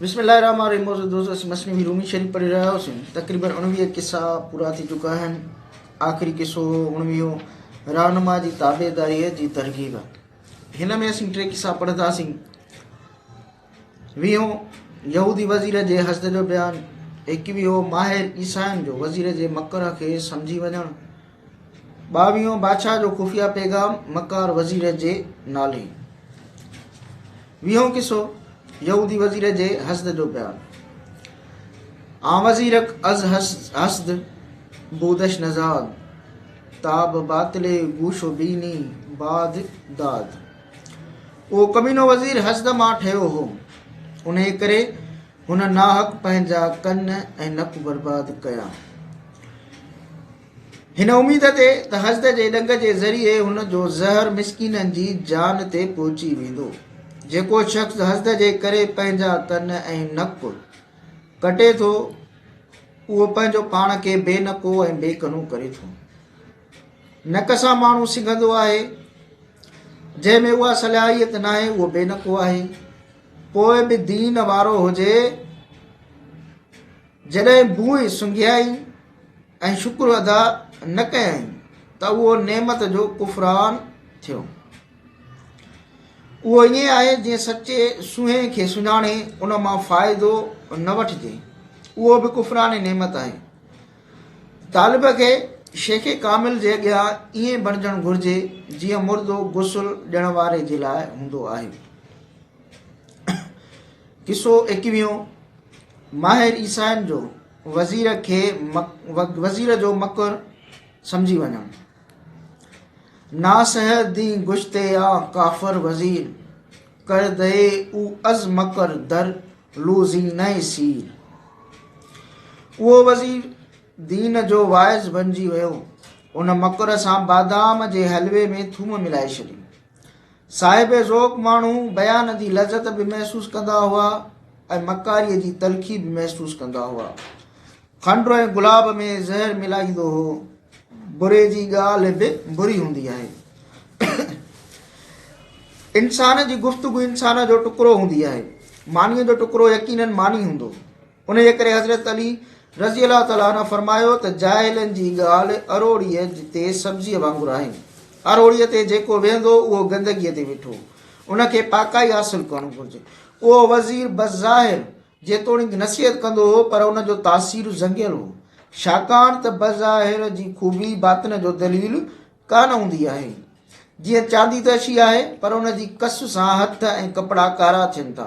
بسم الله الرحمن الرحيم موجود دوستو اسين مثنوي رومي شريف پڙهي رهيا هئاسين تقريبن 19 قصا پورا ٿي چڪا آهن آخري قصو 19 راهنما جي تابعداري جي ترغيب هن ۾ اسين ٽي قصا پڙهنداسين ويهون يهودي وزير جي حسد جو بيان ايڪويهون ماهر عيسائين جو وزير جي مڪر کي سمجهي وڃڻ ٻاويهون بادشاهه جو خفيه پيغام مڪار وزير جي نالي. ويهون قصو، يهودي وزير جي حسد جو بيان. آن وزيرڪ از حسد بودش نزاد، تاب باطلي گوش و بيني باد داد. اهو ڪمينو وزير حسد مان ٺهيو هو، انهيء ڪري هن ناحق پنهنجا ڪن ۽ نڪ برباد ڪيا. هن اميد تي ته حسد جي ڏنگ جي ذريعي هن جو زهر مسڪينن جي جان تي پهچي ويندو. جيڪو شخص حسد جي ڪري پنهنجا ڪن ۽ نڪ ڪٽي ٿو، اهو پنهنجو پاڻ کي بي نڪو ۽ بي ڪنو ڪري ٿو. نڪ سان ماڻهو سنگهندو آهي، جنهن ۾ اها صلاحيت ناهي، اهو بي نڪو آهي. پوء به دين وارو هجي. جڏهن بوء سنگهيائين ۽ شڪر ادا نه ڪيائين ته اهو نعمت جو ڪفران ٿيو. اهو ائين آهي جيئن سچي سونهين کي سڃاڻي ان مان فائدو نه وٺجي، اهو به ڪفران نعمت آهي. طالب کي شيخ ڪامل جي اڳيان ائين بڻجڻ گهرجي جيئن مردو غسل ڏيڻ واري جي لاء هوندو آهي. قصو ايڪويهون، ماهر عيسائين جو وزير کي وزير جو مڪر سمجهي وڃڻ. ناصح دين گشتي آ ڪافر وزير، ڪر دئي او از مڪر در لوزينه سير. اهو وزير دين جو واعظ بنجي ويو. ان مڪر سان بادام جي حلوي ۾ ٿوم ملائي ڇڏي. صاحب ذوق ماڻهو بيان جي لذت به محسوس ڪندا هئا ۽ مڪاريء جي تلخي به محسوس ڪندا هئا. کنڊ ۽ گلاب ۾ زهر ملائيندو هو. بري جي ڳالهه به بري هوندي آهي. انسان جي گفتگو انسان جو ٽڪرو هوندي آهي. مانيء جو ٽڪرو يقيناً ماني هوندو. انهيء ڪري حضرت علي رضي الله تعالٰي عنه فرمايو ته جاهلن جي ڳالهه اروڙيء تي سبزيء وانگر آهي. اروڙيء تي جيڪو ويهندو اهو گندگيء تي ويٺو. ان کي پاڪائي حاصل ڪرڻ گهرجي. اهو وزير بظاهر جيتوڻيڪ نصيحت ڪندو هو پر ان جو تاثير زنگيل هو. ڇاڪاڻ ته بظاهر جي خوبي باطن جو دليل ڪانه هوندي آهي. جيئن چاندي ته اڇي آهي پر ان جي ڪس سان هٿ ۽ ڪپڙا ڪارا ٿين ٿا.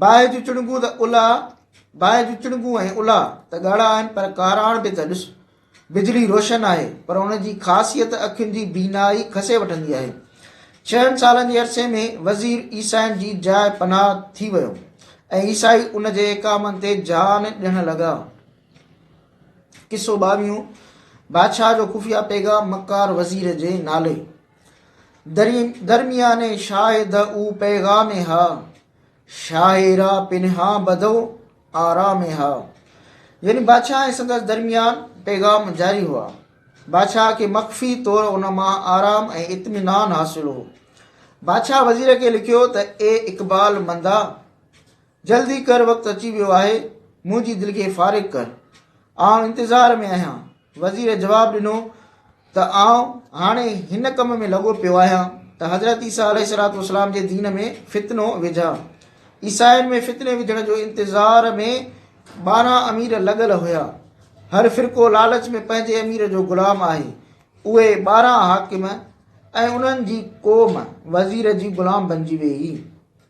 باهه جون چڻنگون ته الا باهه جون چڻنگون ۽ الا ته ڳاڙها آهن پر ڪاراڻ به ته ڏس. بجلي روشن آهي پر ان جي خاصيت اکين جي بينائي کسي وٺندي آهي. ڇهن سالن جي عرصي ۾ وزير عيسائين جي جاء پناهه ٿي ويو ۽ عيسائي ان جي احڪامن تي جان ڏيڻ لڳا. قصو ٻاويهون، بادشاهه جو خفيه پيغام مڪار وزير جي نالي. درميان شاهد او پيغام ها، شاهه را پنهان بدو آرام ها. يعني بادشاهه ۽ سندس درميان پيغام جاري هئا. بادشاهه کي مخفي طور ان مان آرام ۽ اطمينان حاصل هو. بادشاهه وزير کي لکيو ته اي اقبال مندا! جلدي ڪر وقت اچي ويو آهي، منهنجي دل کي فارغ ڪر. آئون انتظار ۾ آهيان. وزير جواب ڏنو ته آئون هاڻي هن ڪم ۾ لڳو پيو آهيان ته حضرت عيسيٰ عليه الصلوة والسلام جي دين ۾ فتنو وجهان. عيسائين ۾ فتني وجهڻ جو انتظار ۾ 12 امير لڳل هيا. هر فرقو لالچ ۾ پنهنجي امير جو غلام آهي. اهي 12 حاڪم ۽ انهن جي قوم وزير جي غلام بنجي ويئي.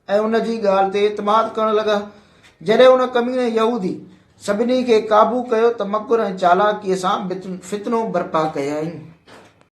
۽ ان جي ڳالهه تي اعتماد ڪرڻ لڳا. جڏهن ان ڪميني يهودي سڀني کي قابو ڪيو ته مڪر ۽ چالاڪيء سان فتنو برپا ڪيائين.